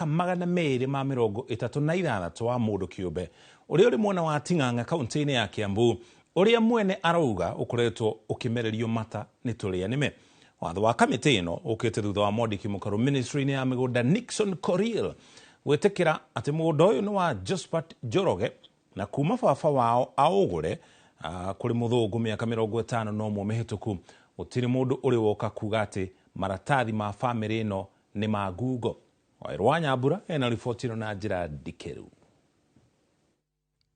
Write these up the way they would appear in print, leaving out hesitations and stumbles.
ĩka 236 wa mũndũ kĩũmbe ũrĩa ũrĩ mwena wa Ting'ang'a kaunti-inĩ ya Kiambu, ũrĩa mwene arauga ũkoretwo ũkĩmererio mata nĩ tũrĩa nĩme. Watho wa kamĩtĩ ĩno ũkĩte thutha wa mwandĩki mũkaru ministry-inĩ ya mĩgũnda Nixon Korir gwĩtĩkĩra atĩ mũgũnda ũyũ nĩ wa Josphat Njoroge na kuma baba wao aũgũre kũrĩ mũthũngũ mĩaka 51 mĩhĩtũku, gũtirĩ mũndũ ũrĩ woka kuga atĩ maratathi ma bamĩrĩ ĩno nĩ ma ngungo. Waĩrũ wa Nyambura ena riboti ĩno na njĩra ndikĩru.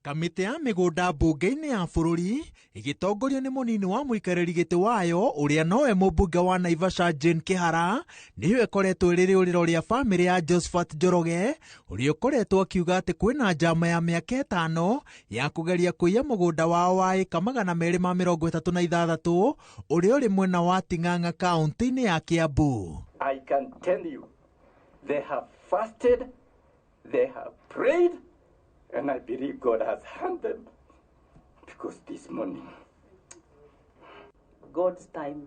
Kamĩtĩ ya mĩgũnda mbunge-inĩ ya bũrũri ĩgĩtongorio nĩ mũnini wa mũikarĩri gĩtĩ wayo ũrĩa nowe mũmbunge wa Naivasha Jane Kĩhara nĩyo ĩkoretwo ĩrĩ rĩũrĩro rĩa bamĩrĩ ya Josphat Njoroge ũrĩa ũkoretwo akiuga atĩ kwĩna njama ya mĩaka 5 ya kũgeria kũiya mũgũnda wao wa ĩka 236 ũrĩa ũrĩ mwena wa Ting'ang'a kaunti-inĩ ya Kiambu. I can tell you they have fasted, they have prayed, and I believe God has heard them, because this morning God's time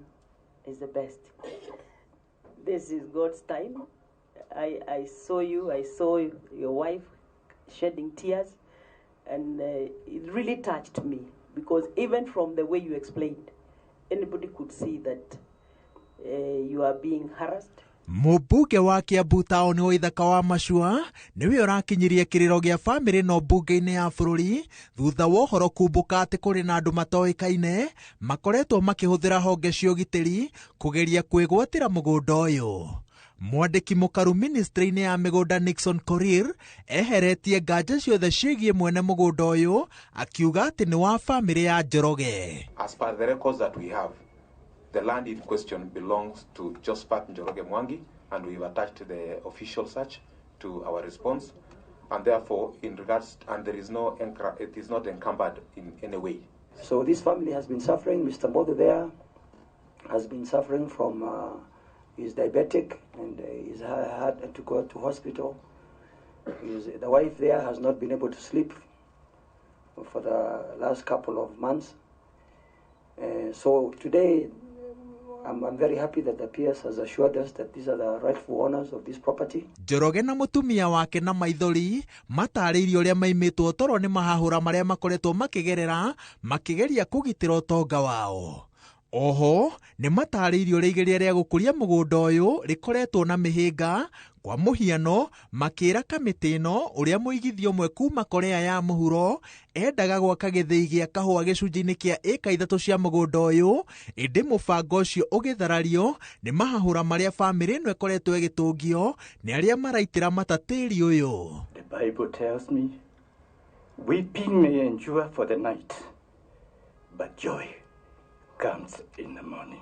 is the best. This is God's time. I saw you, I saw your wife shedding tears, and it really touched me, because even from the way you explained, anybody could see that you are being harassed. Mũmbunge wa Kiambu taũni wa Ithaka wa Macua nĩwe ũrakinyirie kĩrĩro gĩa bamĩrĩ no mbunge-inĩ ya bũrũri thutha wa ũhoro kumbũka atĩ kũrĩ na andũ matoĩkaine makoretwo makĩhũthĩra honge cia ũgitĩri kũgeria kwĩgwatĩra mũgũnda ũyũ. Mwandĩki mũkaru ministry-inĩ ya mĩgũnda Nixon Korir eheretie nganja ciothe ciĩgiĩ mwene mũgũnda ũyũ akiuga atĩ nĩ wa bamĩrĩ ya Njoroge. As per the records that we have, the land in question belongs to Josphat Njoroge Mwangi, and we've attached the official search to our response, and therefore, in regards, and there is no, it is not encumbered in any way. So this family has been suffering. Mr. Mbotho there has been suffering from, he's diabetic, and he's had to go to hospital. The wife there has not been able to sleep for the last couple of months. So today, I'm very happy that the PS has assured us that these are the rightful owners of this property. Njoroge na mũtumia wake na maithori matarĩirie ũrĩa maimĩtwo toro nĩ mahahũra marĩa makoretwo makĩgerera makĩgeria kũgitĩra ũtonga wao. Oho nĩ matarĩirie ũrĩa igeria rĩa gũkũria mũgũnda ũyũ rĩkoretwo na mĩhĩnga. Kwa mũhiano makĩra kamĩtĩ ĩno ũrĩa mũigithia ũmwe kuma Korea ya mũhuro endaga gwaka gĩthĩi gĩa kahũa gĩcunjĩ-inĩ kĩa ĩka 3 cia mũgũnda ũyũ, ĩndĩ mũbango ũcio ũgĩtharario nĩ mahahũra marĩa bamĩrĩ ĩno ĩkoretwo ĩgĩtũngio nĩ arĩa maraitĩra mata tĩri ũyũ. The Bible tells me, weeping may endure for the night, but joy comes in the morning.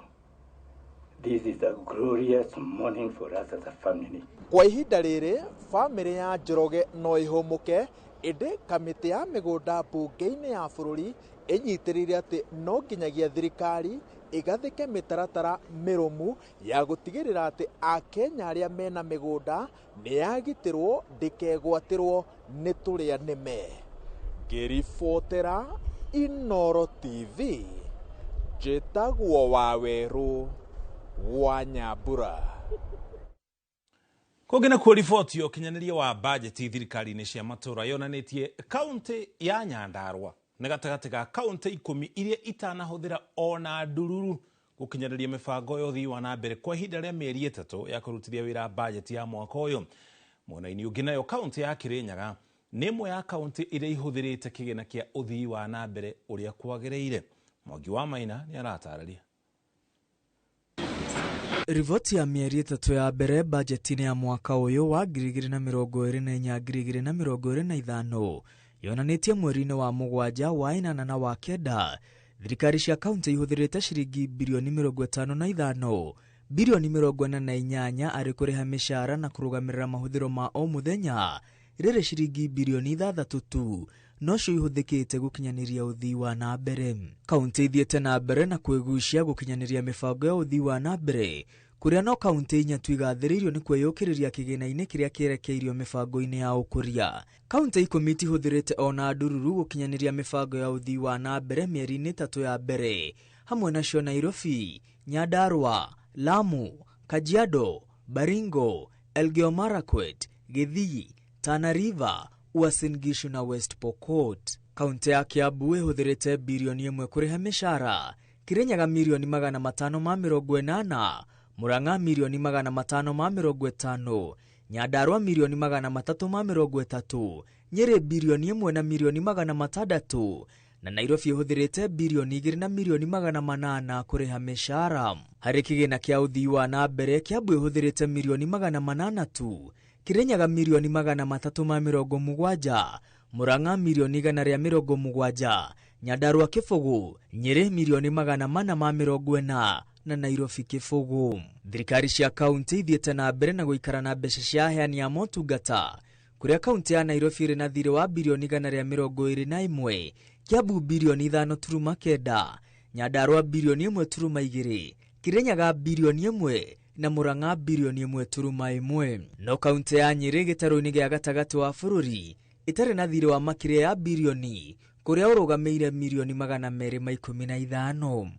This is a glorious morning for us as a family. Kwa ihinda rĩrĩ bamĩrĩ ya Njoroge no ĩhũmũke, ĩndĩ kamĩtĩ ya mĩgũnda mbunge-inĩ ya bũrũri ĩnyitĩrĩire atĩ no nginyagia thirikari ĩgathĩke mĩtaratara mĩrũmu ya gũtigĩrĩra atĩ Akenya arĩa mena mĩgũnda nĩ yagitĩrwo ndĩkegwatĩrwo nĩ tũrĩa nĩme. Ngĩribotera Inooro TV, njĩtagwo Wawerũ wa Nyambura. Kũngĩ nakuo riboti ya ũkinyanĩria wa bajeti thirikari-inĩ cia matũũra yonanĩtie kaunti ya Nyandarua nĩ gatagatĩ ga kaunti 10 iria itanahũthĩra ona ndururu gũkinyanĩria mĩbango ya ũthii wa na mbere kwa ihinda rĩa mĩeri 3 ya kũrutithia wĩra bajeti ya mwaka ũyũ. Mwena-inĩ ũngĩ nayo kaunti ya Kirinyaga nĩ ĩmwe ya kaunti iria ihũthĩrĩte kĩgĩna kĩa ũthii wa na mbere ũrĩa kwagĩrĩire. Mwangi wa Maina nĩ aratarĩria. Riboti ya mĩeri 3 ya mbere bajeti-inĩ ya mwaka ũyũ wa 2024 2025 yonanĩtie mweri-inĩ wa 7 wa 8 na wa 9 thirikari cia kaunti ihũthĩrĩte ciringi birioni 55, birioni 48 arĩ kũrĩha mĩcara na kũrũgamĩrĩra mahũthĩro ma o mũthenya, rĩrĩ ciringi birioni 6 tu nocio ihũthĩkĩte gũkinyanĩria ũthii wa na mbere. Kaunti ithiĩte na mbere na kwĩgucia gũkinyanĩria mĩbango ya ũthii wa na mbere kũrĩa no kaunti 4 tu igathĩrĩirio nĩ kwĩyũkĩrĩria kĩgĩna-inĩ kĩrĩa kĩerekeirio mĩbango-inĩ ya ũkũria. Kaunti 10 itihũthĩrĩte ona ndururu gũkinyanĩria mĩbango ya ũthii wa na mbere mĩeri-inĩ 3 ya mbere, hamwe nacio Nairobi, Nyandarua, Lamu, Kajiado, Baringo, Elgeyo Marakwet, Gĩthii, Tana River, Uasin Gishu na West Pokot. Kaunti ya Kiambu ĩhũthĩrĩte birioni 1 kũrĩha mĩcara, Kirinyaga mirioni 580, Murang'a mirioni 550, Nyandarua mirioni 330, Nyeri birioni 1 na mirioni 600, na Nairobi ĩhũthĩrĩte birioni 2 na mirioni 800 kũrĩha mĩcara. Harĩ kĩgĩna kĩa ũthii wa na mbere, Kiambu ĩhũthĩrĩte mirioni 800 tu, Kirinyaga mirioni 370, Murang'a mirioni 170, Nyandarua 0, Nyeri mirioni 440 na Nairobi 0. Thirikari cia kaunti ithiĩte na mbere na gũikara na mbeca cia aheani a motungata, kũrĩa kaunti ya Nairobi ĩrĩ na thirĩ wa birioni 121, Kiambu birioni 5.9, Nyandarua birioni 1.2, Kirinyaga birioni 1 na Murang'a birioni 1.1. No kaunti ya Nyeri gĩtarũ-inĩ gĩa gatagatĩ wa bũrũri ĩtarĩ na thirĩ wa makĩria ya birioni, kũrĩa ũrũgamĩire mirioni 215.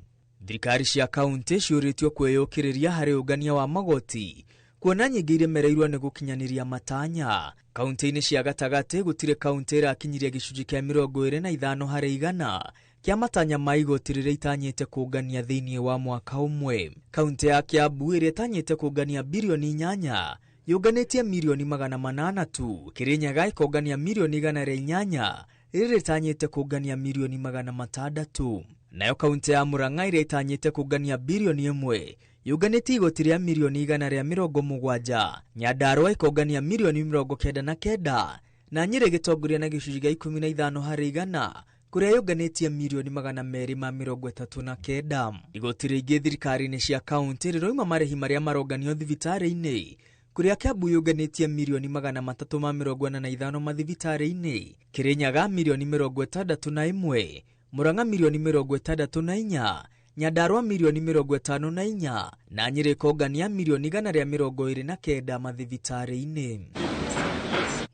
Thirikari cia kaunti ciũrĩtio kwĩyũkĩrĩria harĩ ũngania wa magoti, kuona nyingĩ iremereirwo nĩ gũkinyanĩria matanya. Kaunti-inĩ cia gatagatĩ gũtirĩ kaunti ĩrakinyiria gĩcunjĩ kĩa 25 harĩ igana kĩa matanya ma igoti rĩrĩa itanyĩte kũngania thĩinĩ wa mwaka ũmwe. Kaunti ya Kiambu ĩrĩa ĩtanyĩte kũngania birioni 8 yũnganĩtie mirioni 800 tu, Kirinyaga ĩkongania mirioni 108 rĩrĩa ĩtanyĩte kũngania mirioni 600. Nayo kaunti ya Murang'a ĩrĩa ĩtanyĩte kũngania birioni 1 yũnganĩtie igoti rĩa mirioni 170, Nyandarua ĩkongania mirioni 99, na Nyeri ĩgĩtongoria na gĩcunjĩ gĩa 15 harĩ igana, kũrĩa yũnganĩtie mirioni 239. Igoti rĩingĩ thirikari-inĩ cia kaunti rĩroima marĩhi marĩa maronganio thibitarĩ-inĩ, kũrĩa Kiambu yũnganĩtie mirioni 345 mathibitarĩ-inĩ, Kirinyaga mirioni 61, Murang'a mirioni 64, Nyandarua mirioni 54, na Nyeri ĩkongania mirioni 129 mathibitarĩ-inĩ.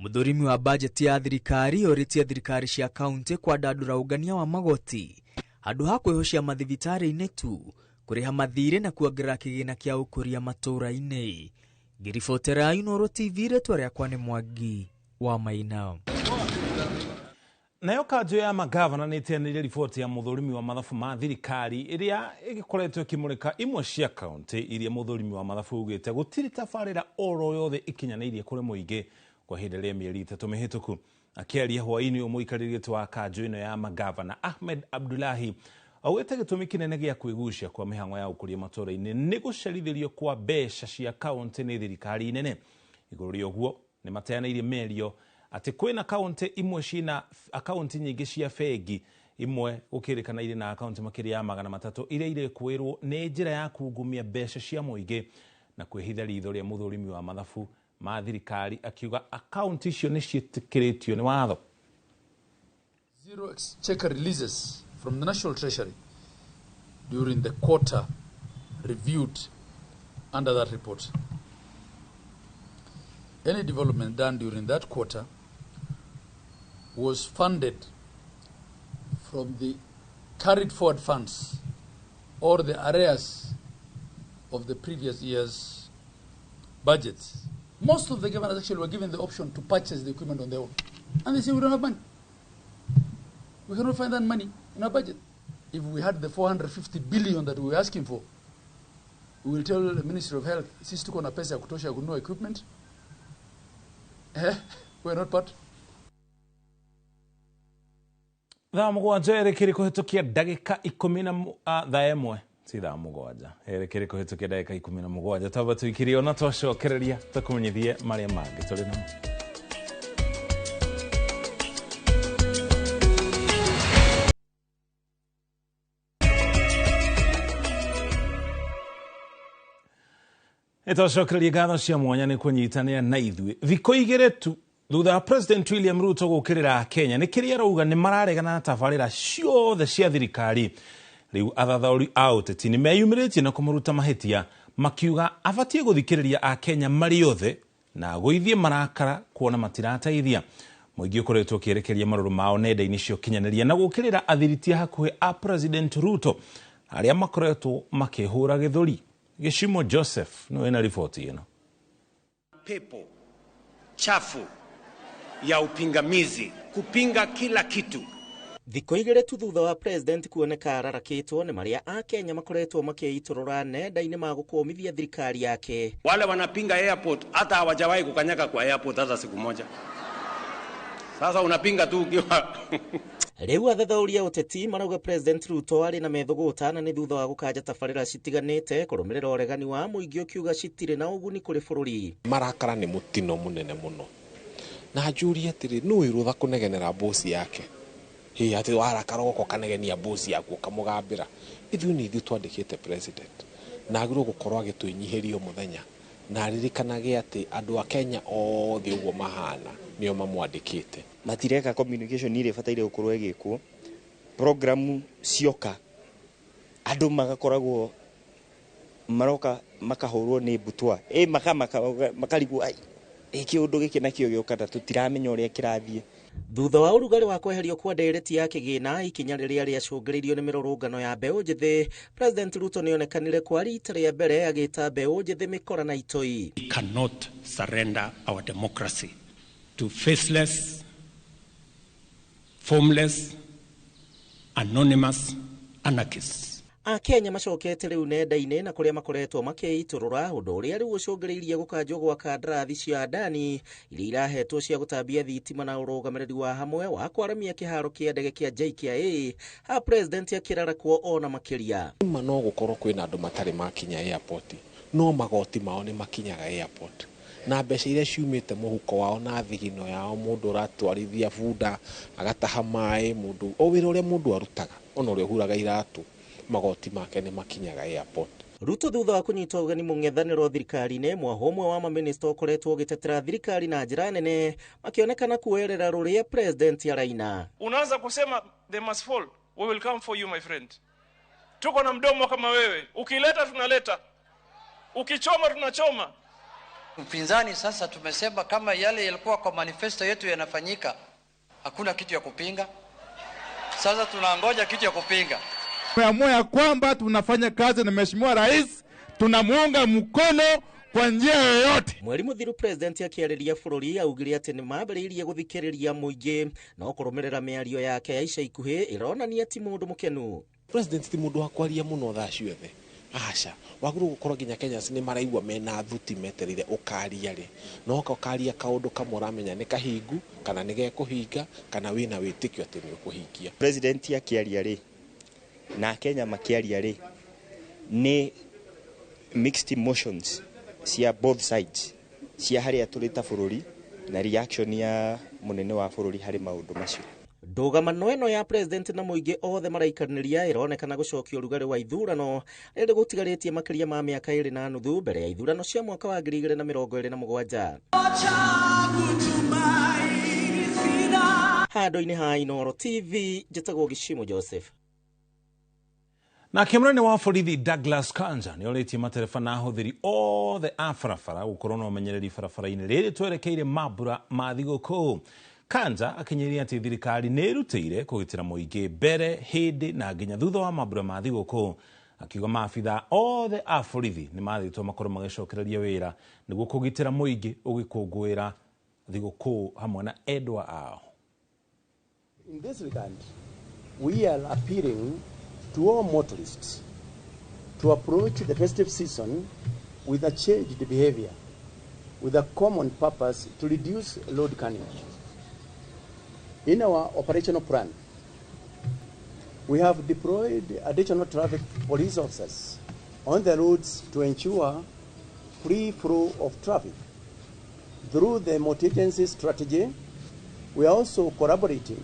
Mũthũrimi wa bajeti ya thirikari orĩtie thirikari cia kaunti kwandandũra ũngania wa magoti handũ ha kwĩhocia mathibitarĩ-inĩ tu, kũrĩha mathirĩ na kuongerera kĩgĩna kĩa ũkũria matũũra-inĩ. Ngĩribotera Inooro TV, rĩtwa rĩakwa nĩ Mwangi wa Maina. Nayo kanjũ ya magavana nĩ ĩteanĩirie riboti ya mũthũrimi wa mathabu ma thirikari ĩrĩa ĩgĩkoretwo ĩkĩmũrĩka imwe cia kaunti iria mũthũrimi wa mathabu augĩte gũtirĩ tabarĩra oro yothe ĩkinyanĩirie kũrĩ mũingĩ kwa ihinda rĩa mĩeri 3 mĩhĩtũku. Akĩaria hwaĩ-inĩ ũyũ mũikarĩri wa kanjũ ĩno ya magavana Ahmed Abdullahi augĩte gĩtũmi kĩnene gĩa kwĩgucia kwa mĩhang'o ya ũkũria matũũra-inĩ nĩ gũcerithĩrio kwa mbeca cia kaunti nĩ thirikari nene. Igũrũ rĩa ũguo nĩ mateanĩirie mĩario atĩ kwĩna kaunti imwe cina akaunti nyingĩ cia bengi, imwe gũkĩrĩkana irĩ na akaunti makĩria ya 300 iria irekwĩrwo nĩ njĩra ya kungumia mbeca cia mũingĩ na kwĩhitha ritho rĩa mũthũrimi wa mathabu ma thirikari, akiuga akaunti icio nĩ ciĩtĩkĩrĩtio nĩ watho. Zero exchequer releases from the National Treasury during the quarter reviewed under that report. Any development done during that quarter was funded from the carried forward funds or the arrears of the previous year's budgets. Most of the governors actually were given the option to purchase the equipment on their own. And they say, we don't have money. We cannot find that money in our budget. If we had the 450 billion that we were asking for, we will tell the Ministry of Health, sisi tuko na pesa ya kutosha kununua equipment. We are not part. Thaa 7 ĩrĩkĩrĩ kũhĩtũkia ndagĩka 10 na thaa 1 si thaa 7 ĩrĩkĩrĩ kũhĩtũkia ndagĩka 17. Twamba tũikirie ona twacokereria tũkũmenyithie marĩa mangĩ tũrĩ namo. Nĩtwacokereria ngatho cia mwanya nĩ kũnyitanĩra na ithuĩ thikũ 2 tu thutha wa President William Ruto gũkĩrĩra Kenya nĩ kĩrĩa arauga nĩ mararegana na tabarĩra ciothe cia thirikari. Rĩu athathaũri a ũteti nĩ meyumĩrĩtie na kũmũruta mahĩtia makiuga abatiĩ gũthikĩrĩria Akenya marĩ othe na agũithie marakara kuona matirateithia. Mũingĩ ũkoretwo ũkĩerekeria marũrũ mao nenda-inĩ cia ũkinyanĩria na gũkĩrĩra athiritia hakuhĩ a President Ruto arĩa makoretwo makĩhũra gĩthũri. Gĩcimo Joseph nĩwe na riboti ĩno. People Chafu ya upingamizi, kupinga kila kitu. Thikũ 2 tu thutha wa president kuoneka ararakĩtwo nĩ marĩa akenya makoretwo makĩitũrũra nenda-inĩ ma gũkũmithia thirikari yake. Wale wanapinga airport hata hawajawahi kukanyaga kwa airport hata siku moja. Sasa unapinga tu ukiwa Rĩu athathaũri a ũteti marauga President Ruto arĩ na methũgũta na nĩ thutha wa gũkanja tabarĩra citiganĩte kũrũmĩrĩra ũregani wa mũingĩ ũkiuga citirĩ na ũguni kũrĩ bũrũri. Marakara nĩ mũtino mũnene mũno. Na njũrie atĩrĩ, nũ wĩ rũtha kũnegenera bosi yake? Hĩ, atĩ warakara ũgoka ũkanegenia bosi yaku ũkamũgambĩra. Ithuĩ nĩ ithuĩ twandĩkĩte president. Na agĩrĩirwo gũkorwo agĩtwĩnyihĩria o mũthenya. Na aririkanage atĩ andũ a Kenya othe ũguo mahana nĩo mamwandĩkĩte. Matireka communication ĩrĩa ĩbataire gũkorwo ĩgĩkwo. Programu cioka andũ magakoragwo maroka makahũrwo nĩ mbutwa. Makarigwo, ai, kĩũndũ gĩkĩ nakĩo gĩũka na tũtiramenya ũrĩa kĩrathiĩ. Thutha wa ũrugarĩ wa kweherio kwa ndereti ya kĩgĩna ikinya rĩrĩa rĩacũngĩrĩirio nĩ mĩrũrũngano ya mbeũ njĩthĩ, President Ruto nĩonekanire kwa rita rĩa mbere agĩta mbeũ njĩthĩ mĩkora na itoi. We cannot surrender our democracy to faceless, formless, anonymous anarchists. Akenya macokete rĩu nenda-inĩ na kũrĩa makoretwo makĩitũrũra ũndũ ũrĩa rĩu ũcũngĩrĩirie gũkanjwo gwa kandarathi cia Adani iria irahetwo cia gũtambia thitima na ũrũgamĩrĩri wa hamwe wa kwaramia kĩharo kĩa ndege kĩa JKIA ha president akĩrarakwo ona makĩria. Ma no gũkorwo kwĩna andũ matarĩ makinya airport, no magoti mao nĩ makinyaga airport. Na mbeca iria ciumĩte mũhuko wao na thigino yao, mũndũ ũratwarithia bunda agataha maĩ, mũndũ o wĩra ũrĩa mũndũ arutaga ona ũrĩa ũhuraga iratũ, magoti make nĩ makinyaga airport. Ruto thutha wa kũnyitwo ũgeni mũng'ethanĩro thirikari-inĩ, mwahũ ũmwe wa mamĩnĩsta ũkoretwo ũgĩtetera thirikari na njĩra nene makĩonekana kuoerera rũrĩa president araina. Unaanza kusema they must fall, we will come for you my friend. Tuko na mdomo kama wewe, ukileta tunaleta, ukichoma tunachoma. Upinzani sasa tumesema kama yale yalikuwa kwa manifesto yetu yanafanyika, hakuna kitu ya kupinga. Sasa tunangoja kitu ya kupinga. Tumeamua ya kwamba tunafanya kazi na Mheshimiwa Rais, tunamuunga mkono kwa njia yoyote. Mweri mũthiru president akĩarĩria bũrũri augire atĩ nĩ mambĩrĩirie gũthikĩrĩria mũingĩ no kũrũmĩrĩra mĩario yake ya ica ikuhĩ ĩronania ti mũndũ mũkenu. President ti mũndũ wa kwaria mũno thaa ciothe. Aca, wagĩrĩirwo gũkorwo nginya Kenyans nĩ maraigua mena thuti metereire ũkaria rĩ. No ũkaria kaũndũ kamwe ũramenya nĩ kahingu kana nĩ gekũhinga kana wĩna wĩtĩkio atĩ nĩ ũkũhingia. President akĩaria rĩ na Kenya makĩaria rĩ nĩ mixed emotions cia both sides cia harĩa tũrĩ ta bũrũri na reaction ya mũnene wa bũrũri harĩ maũndũ macio. Ndũgamano ĩno ya president na mũingĩ othe maraikanĩria ĩronekana gũcokia ũrugarĩ wa ithurano rĩrĩ gũtigarĩtie makĩria ma mĩaka 2.5 mbere ya ithurano cia mwaka wa 2027. Handũ-inĩ ha Inooro TV, njĩtagwo Gĩcimo Joseph. Nake mũnene wa borithi Douglas Kanja nĩ orĩtie matereba na ahũthĩri othe a barabara gũkorwo na ũmenyereri barabara-inĩ rĩrĩ twerekeire mambura ma thigũkũ. Kanja akinyĩria atĩ thirikari nĩ ĩrutĩire kũgitĩra mũingĩ mbere, hĩndĩ na nginya thutha wa mambura ma thigũkũ. Akiuga maabitha othe a borithi nĩ mathĩtwo makorwo magĩcokereria wĩra nĩguo kũgitĩra mũingĩ ũgĩkũngũĩra thigũkũ hamwe na endwa ao. In this regard, we are appealing to all motorists to approach the festive season with a changed behavior, with a common purpose to reduce road carnage. In our operational plan, we have deployed additional traffic police officers on the roads to ensure free flow of traffic. Through the multi-agency strategy, we are also collaborating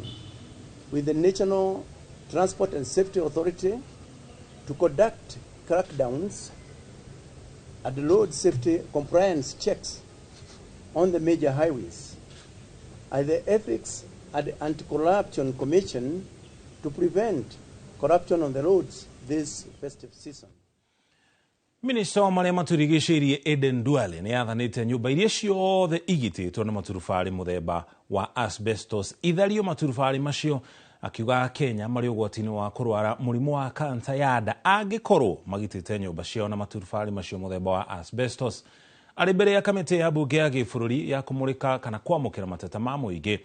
with the National Transport and Safety Authority to conduct crackdowns and road safety compliance checks on the major highways, and the Ethics and Anti-Corruption Commission to prevent corruption on the roads this festive season. Minista wa marĩa matũrigicĩirie Aden Duale nĩ athanĩte nyũmba iria ciothe igitĩtwo na maturubarĩ mũthemba wa asbestos ithario maturubarĩ macio, akiuga Kenya marĩ ũgwati-inĩ wa kũrwara mũrimũ wa kansa ya nda angĩkorwo magitĩte nyũmba ciao na maturubarĩ macio mũthemba wa asbestos. Arĩ mbere ya kamĩtĩ ya mbunge ya gĩbũrũri ya kũmũrĩka kana kwamũkĩra mateta ma mũingĩ,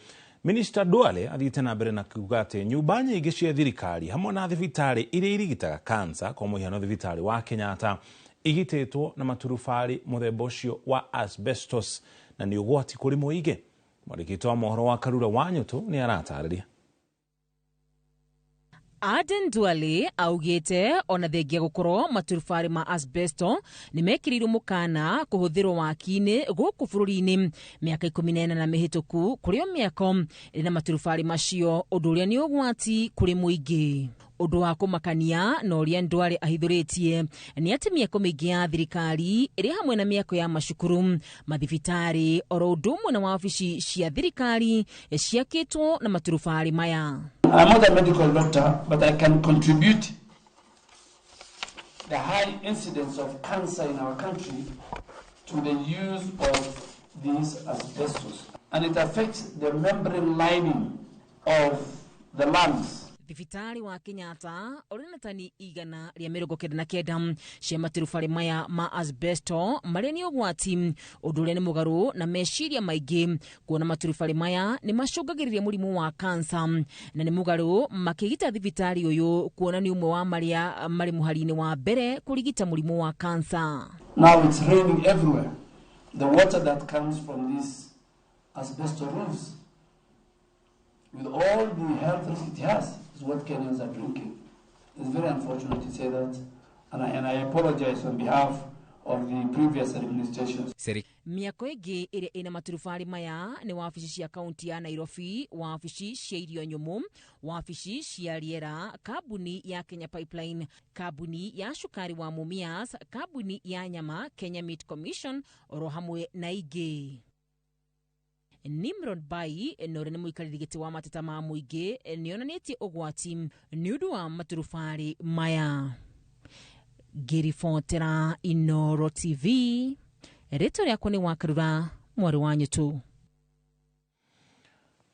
Minista Duale athiĩte na mbere na kuga atĩ nyũmba nyingĩ cia thirikari hamwe na thibitarĩ iria irigitaga kansa, kwa mũhiano thibitarĩ wa Kenyatta, igitĩtwo na maturubarĩ mũthemba ũcio wa asbestos na nĩ ũgwati kũrĩ mũingĩ. Mwandĩki wa mohoro wa Karura Wanyũtũ nĩ aratarĩria. Aden Duale augĩte ona thengia gũkorwo maturubarĩ ma asbesto nĩ mekĩrĩirwo mũkana kũhũthĩrwo waki-inĩ gũkũ bũrũri-inĩ mĩaka 18 na mĩhĩtũku kũrĩ o mĩako ĩrĩ na maturubarĩ macio, ũndũ ũrĩa nĩ ũgwati kũrĩ mũingĩ. Ũndũ wa kũmakania na ũrĩa Duale ahithũrĩtie nĩ atĩ mĩako mĩingĩ ya thirikari ĩrĩ hamwe na mĩako ya macukuru, mathibitarĩ oro ũndũ ũmwe na wabici cia thirikari ciakĩtwo na maturubarĩ maya. I'm not a medical doctor, but I can contribute the high incidence of cancer in our country to the use of these asbestos. And it affects the membrane lining of the lungs. Thibitarĩ wa Kenyatta ũrĩ na tani 199 cia maturubarĩ maya ma asbesto marĩa nĩ ũgwati, ũndũ ũrĩa nĩ mũgarũ na meciria maingĩ kuona maturubarĩ maya nĩ macũngagĩrĩria mũrimũ wa kansa, na nĩ mũgarũ makĩgita thibitarĩ ũyũ kuona nĩ ũmwe wa marĩa marĩ mũhari-inĩ wa mbere kũrigita mũrimũ wa kansa. Now it's raining everywhere. The water that comes from these asbestos roofs, with all the health risk it has, is what Kenyans are drinking. It's very unfortunate to say that, and I apologize on behalf of the previous administrations. Mĩako ĩngĩ ĩrĩa ĩna maturubarĩ maya nĩ wabici cia kaunti ya Nairobi, wabici cia irio nyũmũ, wabici cia rĩera, kambuni ya Kenya Pipeline, kambuni ya cukari wa Mumias, kambuni ya nyama Kenya Meat Commission oro hamwe na ingĩ. Nimrod Bai na ũrĩa nĩ mũikarĩri gĩtĩ wa mateta ma mũingĩ nĩonanĩtie ũgwati nĩ ũndũ wa maturubarĩ maya. Ngĩribotera Inooro TV, rĩtwa rĩakwa nĩ Wakarura mwarĩ wa Nyũtũ.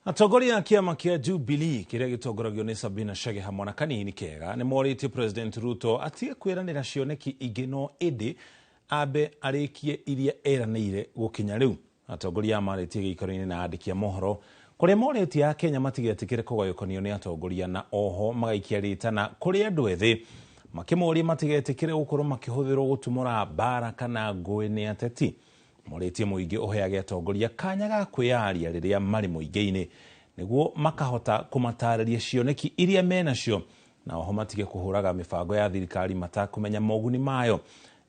Atongoria a kĩama kĩa Jubilee kĩrĩa gĩtongoragio nĩ Sabina Chege hamwe na Kanini Kega nĩ morĩtie President Ruto atige kwĩranĩra cioneki ingĩ no ĩndĩ ambe arĩkie iria eranĩire gũkinya rĩu. Atongoria marĩtie gĩikaro-inĩ na andĩki a mohoro kũrĩa morĩtie a Kenya matigetĩkĩre kũgayũkanio nĩ atongoria na oho magaikia rĩtana kũrĩ andũ ethĩ makĩmoria matigetĩkĩre gũkorwo makĩhũthĩrwo gũtumũra mbara kana ngũĩ nĩ ateti. Morĩtie mũingĩ ũheage atongoria kanya ga kwĩyaria rĩrĩa marĩ mũingĩ-inĩ nĩguo makahota kũmatarĩria cioneki iria menacio na oho matige kũhũraga mĩbango ya thirikari matakũmenya moguni mayo.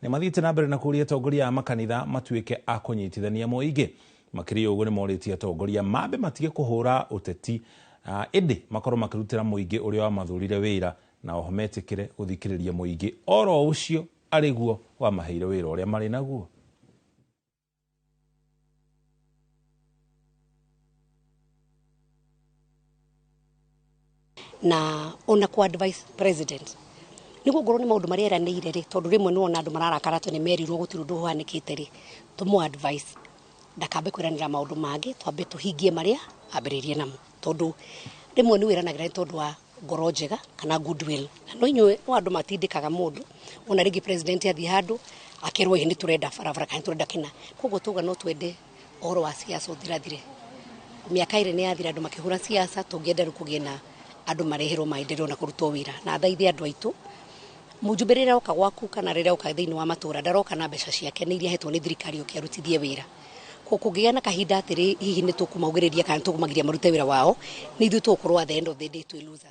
Nĩ mathiĩte na mbere na kũria atongoria a makanitha matuĩke a kũnyitithania mũingĩ. Makĩria ũguo nĩ morĩtie atongoria mambe matige kũhũra ũteti, ĩndĩ makorwo makĩrutĩra mũingĩ ũrĩa wamathurire wĩra na oho metĩkĩre gũthikĩrĩria mũingĩ oro ũcio arĩguo wamaheire wĩra ũrĩa marĩ naguo. Na ona ku advice president niguo ngorwo ni maundu maria eranĩire rĩ, tondu rĩmwe nĩ wona andũ mararakara atĩ nĩ merirwo gũtirĩ ũndũ ũhanĩkĩte rĩ, tũmũ advice ndakambe kwĩranĩra maũndũ mangĩ, twambe tũhingie marĩa ambĩrĩrie namo, tondũ rĩmwe nĩ wĩranagĩra nĩ tondũ wa ngoro njega kana goodwill, na no inyuĩ no andũ matindĩkaga mũndũ ona rĩngĩ president athiĩ handũ akerwo ĩĩ nĩ tũrenda barabara kana nĩ tũrenda kĩna. Koguo tuga no twende ũhoro wa siasa ũthirathire. Mĩaka ĩrĩ nĩ yathira andũ makĩhũra siasa, tũngĩenda rĩu kũgĩe na andũ mareherwo maendeleo na kũrutwo wĩra. Na thaithe andũ aitũ, mũjumbe rĩrĩa oka gwaku kana rĩrĩa oka thĩinĩ wa matũra ndaroka na mbeca ciake, nĩ iria ahetwo nĩ thirikari oke arutithie wĩra. Koguo kũngĩgĩa na kahinda atĩrĩ hihi nĩ tũkũmaugĩrĩria kana tũkũmagiria marute wĩra wao, nĩ ithuĩ tũgũkorwo at the end of the day twĩ losers.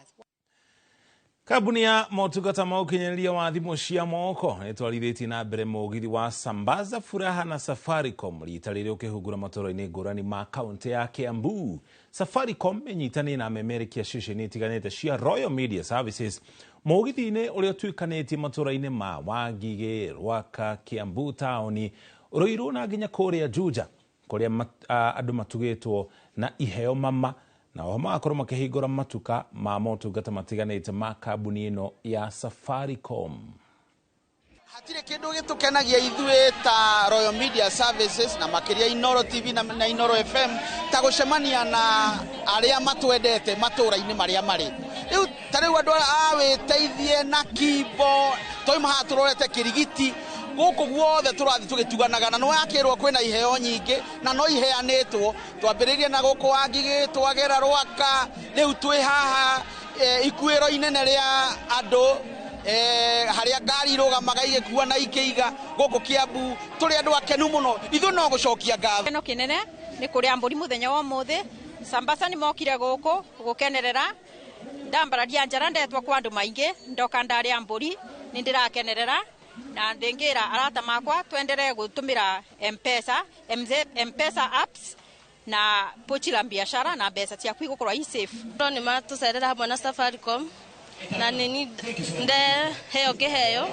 Kambuni ya motungata ma ũkinyanĩria wa thimũ cia moko nĩtwarithĩtie na mbere mũgithi wa Sambaza Furaha na Safaricom rita rĩrĩ ũkĩhungura matũra-inĩ ngũrani ma kaunti ya Kiambu. Safaricom ĩnyitanĩire na amemerekia ceceni itiganĩte cia Royal Media Services mũgithi-inĩ ũrĩa ũtuĩkanĩtie matũra-inĩ ma Wangigĩ, Rwaka, Kiambu taũni, Ruiru na nginya kũrĩa Juja kũrĩa andũ matugĩtwo na iheo mama, na oho magakorwo makĩhingũra matuka ma motungata matiganĩte ma kambuni ĩno ya Safaricom. Hatirĩ kĩndũ gĩtũkenagia ithuĩ ta Royal Media Services na makĩria Inooro TV na Inooro FM ta gũcemania na arĩa matwendete matũra-inĩ marĩa marĩ. Rĩu ta rĩu andũ a wĩteithie na Kimbo, twauma haha tũrorete Kĩrigiti, Gũkũ guothe tũrathiĩ tũgĩtuganaga na nĩwakĩrwo kwĩna iheo nyingĩ na no iheanĩtwo. Twambĩrĩirie na gũkũ Wangigĩ, twagera Rwaka, rĩu twĩ haha ikuĩro inene rĩa andũ, harĩa ngari irũgamaga igĩkua na ikĩiga gũkũ Kiambu. Tũrĩ andũ akenu mũno, ithuĩ no gũcokia ngatho. Gĩkeno kĩnene nĩ kũrĩa mbũri mũthenya wa ũmũthĩ. Sambasa nĩ mokire gũkũ gũkenerera, ndambararia njara ndetwo kwa andũ maingĩ, ndoka ndarĩa mbũri nĩ ndĩrakenerera na ndĩngĩra arata makwa twenderee gũtũmĩra M-Pesa, M-Pesa apps na pochi la biashara na mbeca ciaku igũkorwo i safe. Nĩ matũcerera hamwe na Safaricom na nĩ ndeheo kĩheo,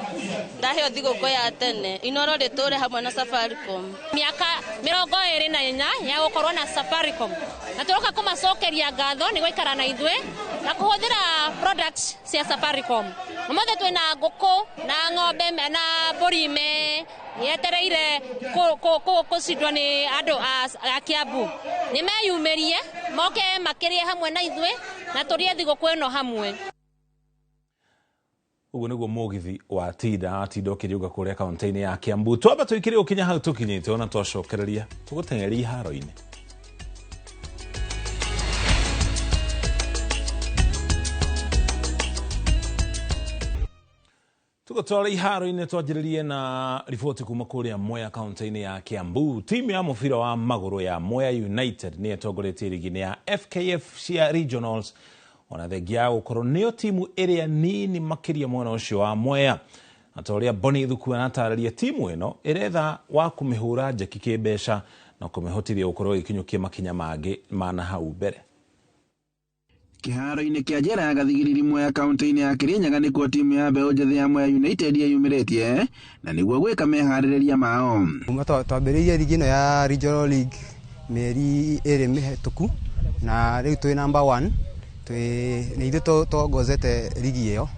ndaheo thigũkũ ya tene. Inoro rĩtũre hamwe na Safaricom. Mĩaka 24 ya gũkorwo na Safaricom na tũroka kũmacokeria ngatho nĩ gũikara na ithuĩ na kũhũthĩra products cia Safaricom. Ũmũthĩ twĩna ngũkũ na ng'ombe na mbũri me yetereire kũcindwo nĩ andũ a Kiambu. Nĩ meyumĩrie moke makĩrĩe hamwe na ithuĩ na tũrĩe thigũkũ ĩno hamwe. Ũguo nĩguo mũgithi wa tinda atinda ũkĩriũka kũrĩa kaunti-inĩ ya Kiambu. Twamba tũikĩre ũkinya hau tũkinyĩte ona twacokereria tũgũteng'eria iharo-inĩ. Tũgũtwara iharo-inĩ twanjĩrĩrie na riboti kuma kũrĩa Mwea kaunti-inĩ ya Kiambu. Timu ya mũbira wa magũrũ ya Mwea United nĩ ĩtongoretie rigi-inĩ ya FKF cia Regionals, ona thengia ya gũkorwo nĩyo timu ĩrĩa nini makĩria mwena ũcio wa Mwea. Na ta ũrĩa Bonny Thuku aratarĩria, timu ĩno ĩretha wa kũmĩhũra njeki kĩmbeca na kũmĩhotithia gũkorwo ĩgĩkinyũkia makinya mangĩ ma na hau mbere. Kĩharo-inĩ kĩa njera ya Gathigiriri Mwea kaunti-inĩ ya Kirinyaga nĩkuo timu ya mbeũ njĩthĩ ya Mwea United yeyumĩrĩtie na nĩguo gwĩka meharĩrĩria mao. Kuma twambĩrĩirie rigi ĩno ya Regional League mĩeri 2 mĩhetũku na rĩu twĩ number 1, nĩ ithuĩ tũtongozete rigi ĩyo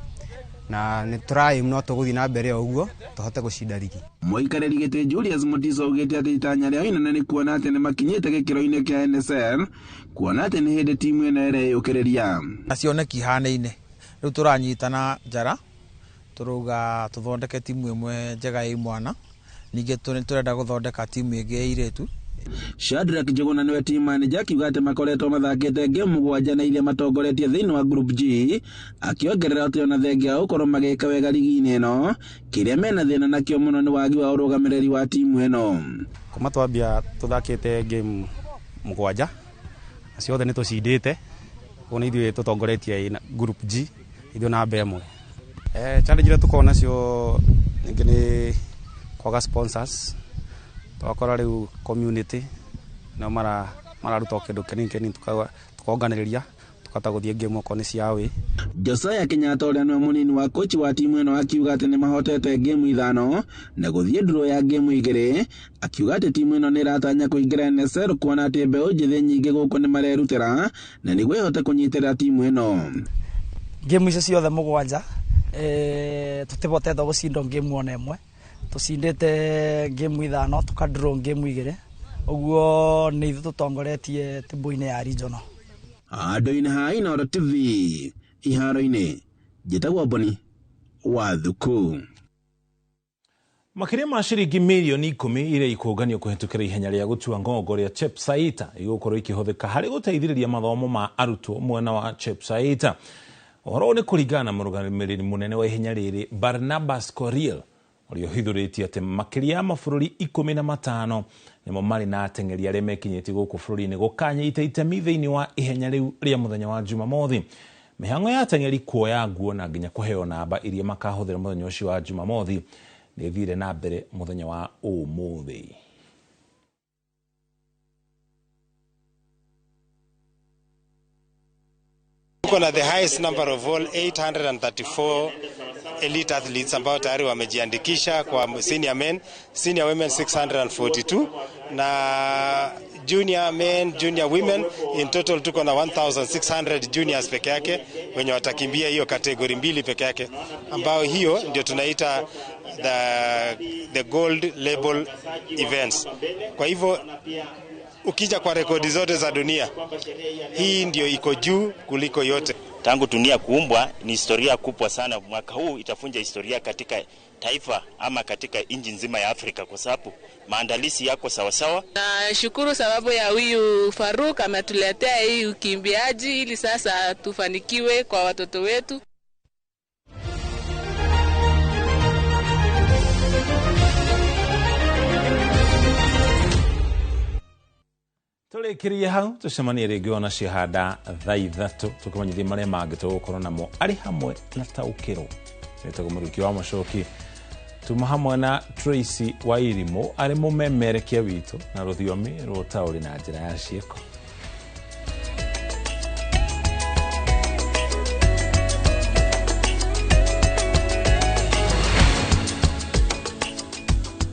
na nĩ tũraim no tũgũthiĩ na mbere o ũguo tũhote gũcinda rigi. Mũikarĩri gĩtĩ Julius Mutiso augĩte atĩ itanya rĩao inene nĩ kuona atĩ nĩ makinyĩte gĩkĩro-inĩ kĩa NSL, kuona atĩ nĩ hĩndĩ timu ĩno ĩreyũkĩrĩria. Na cioneki ihanaine, rĩu tũranyitana njara tũrauga tũthondeke timu ĩmwe njega ya imwana, ningĩ tũrenda gũthondeka timu ĩngĩ ya airĩtu. Shadrack Njuguna nĩwe team manager akiuga atĩ makoretwo mathakĩte game 7 na iria matongoretie thĩinĩ wa Group G, akĩongerera atĩ ona thengia wa gũkorwo magĩka wega rigi-inĩ ĩno, kĩrĩa mena thĩna nakĩo mũno nĩ wagi wa ũrũgamĩrĩri wa timu ĩno. Kuma twambia tũthakĩte game 7 na ciothe nĩ tũcindĩte, koguo nĩ ithuĩ tũtongoretie Group G, ithuĩ namba 1. Challenge iria tũkoragwo nacio ningĩ nĩ kwaga sponsors, twakora rĩu community nao mararuta o kĩndũ kĩnini kĩnini tukonganĩrĩria tukahota gũthiĩ game okorwo nĩ cia away. Josiah Kenyatta ũrĩa nĩwe mũnini wa kochi wa timu ĩno akiuga atĩ nĩmahotete game 5 na gũthiĩ draw ya game 2, akiuga atĩ timu ĩno nĩĩratanya kũingĩra NSL kuona atĩ mbeũ njĩthĩ nyingĩ gũkũ nĩmarerutĩra na nĩguo ĩhote kũnyitĩrĩra timu ĩno. Game icio ciothe 7 tũtibotete gũcindwo game ona ĩmwe, tũcindĩte game 5 tũkadraw game 2, ũguo nĩ ithuĩ tũtongoretie tĩmbũ-inĩ ya regional. Andũ-inĩ ha Inooro TV iharo-inĩ, njĩtagwo Bonny wa Thuku. Makĩria ma ciringi mirioni 10 iria ikũnganio kũhetũkĩra ihenya rĩa gũtua ngongo rĩa Chepsaita igũkorwo ikĩhũthĩka harĩ gũteithĩrĩria mathomo ma arutwo mwena wa Chepsaita. Ũhoro ũyũ nĩ kũringana na mũrũgamĩrĩri mũnene wa ihenya rĩrĩ Barnabas Korir, ũrĩa ũhithũrĩtie atĩ makĩria ya mabũrũri 15 nĩmo marĩ na ateng'eri arĩa mekinyĩtie gũkũ bũrũri-inĩ gũkanyita itemi thĩinĩ wa ihenya rĩu rĩa mũthenya wa Jumamothi. Mĩhang'o ya ateng'eri kuoya nguo na nginya kũheo namba iria makahũthĩra mũthenya ũcio wa Jumamothi nĩ ĩthire na mbere mũthenya wa ũmũthĩ. Tuko na the highest number of all 834 elite athletes ambao tayari wamejiandikisha kwa senior men, senior women 642 na junior men, junior women. In total tuko na 1600 juniors peke yake wenye watakimbia hiyo kategori 2 peke yake, ambao hiyo ndio tunaita the gold label events. Kwa hivyo ukija kwa rekodi zote za dunia, hii ndio iko juu kuliko yote. Tangu dunia kuumbwa ni historia kubwa sana. Mwaka huu itafunja historia katika taifa ama katika nchi nzima ya Afrika kwa sababu maandalizi yako sawasawa. Nashukuru sababu ya huyu Faruk ametuletea hii ukimbiaji ili sasa tufanikiwe kwa watoto wetu. Tũrĩkĩrie hau, tũcemanie rĩngĩ ona cihanda thaa 3, tũkĩmanyithie marĩa mangĩ tũgũkorwo namo arĩ hamwe na taũkĩrwo. Wĩtagwo Mũruki wa Mũcoki, tuma hamwe na Tracy Wairimũ arĩ mũmemerekia witũ na rũthiomi rwa ũtaũri na njĩra ya ciĩko.